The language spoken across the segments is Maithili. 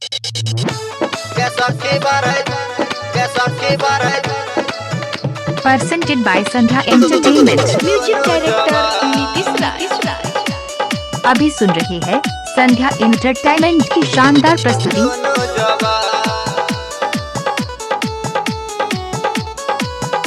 गे सखी बढ़ै, गे सखी बढ़ै। Presented by Sandhya entertainment. Music director Nitish Raj. अभी सुन रहे हैं संध्या एंटरटेनमेंट की शानदार प्रस्तुति। दुनू जवान,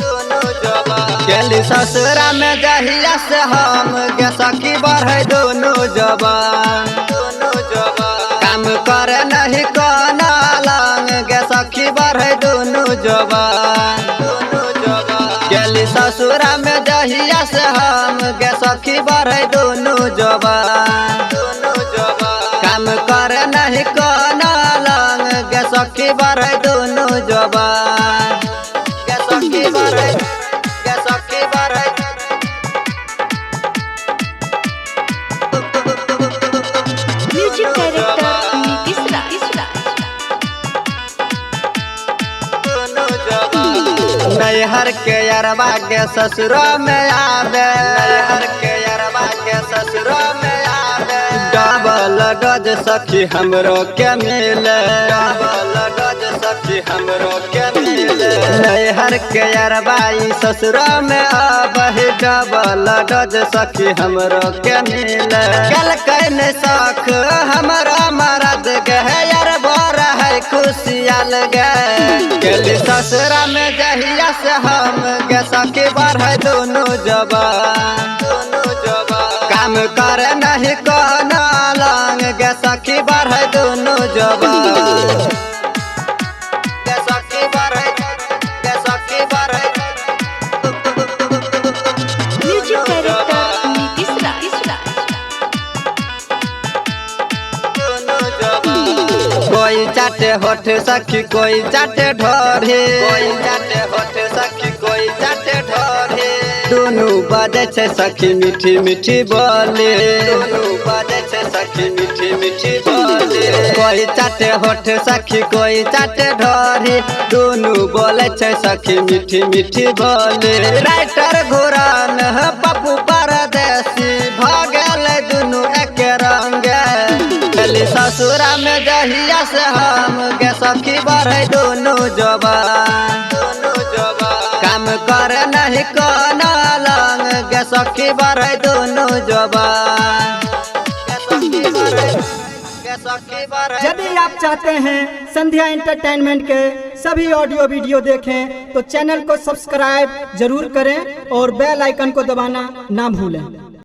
दुनू जवान। गेली ससुरा में जहिया से हम गे सखी बढ़ै दुनू जवान, दुनू जवान। काम करे नहीं कोना लंग गे सखी बढ़ै दुनू जवान, दुनू जवान। गेली ससुरा में जहिया से हम गे सखी बढ़ै दुनू जवान, दुनू जवान। काम करे नहीं कोना लंग गे सखी बढ़ै दुनू जवान, गे सखी बढ़ै, गे सखी बढ़ै। म्यूजिक डायरेक्टर नीतीश राज। नैहर के अरबा के ससुरो में आवे, नैहर के अरबा के ससुरो में आवे। डबल डोज सखी हमरो के मिले, डबल डोज सखी हमरो के मिले। नैहर के अरबा ई ससुरो में आवे, डबल डोज सखी हमरो के मिले। कल can सख हमरा मरद गे अरबा है खुशियाल गे। गेली ससुरा में जहिया से हम गे सखी बढ़ै दुनू जवान, दुनू जवान। काम करे नहीं कोनो लंग गे सखी बढ़ै दुनू जवान, गे सखी बढ़ै, गे सखी बढ़ै। म्यूजिक डायरेक्टर नीतीश राज। कोई चाटे होठ सखी कोई चाटे ढोरे, कोई चाटे होठ सखी कोई चाटे ढोरे। दुनू बजै छै सखी मीठी मीठी बोले, दुनू बजै छै सखी मीठी मीठी बोले। कोई चाटे होठ सखी कोई चाटे ढोरे, दुनू बोले छै सखी मीठी मीठी बोले। राइटर घुरान पप्पू परदेसी भ गेल दुनू एके रंगे। गेली ससुरा में जहिया से हम गे सखी बढ़ै दुनू जवान, दुनू जवान। काम करे नहीं कोनो लंग गे सखी बढ़ै दुनू जवान, गे सखी बढ़ै, गे सखी बढ़ै। यदि आप चाहते हैं संध्या एंटरटेनमेंट के सभी ऑडियो वीडियो देखें तो चैनल को सब्सक्राइब जरूर करें और बेल आइकन को दबाना ना भूलें।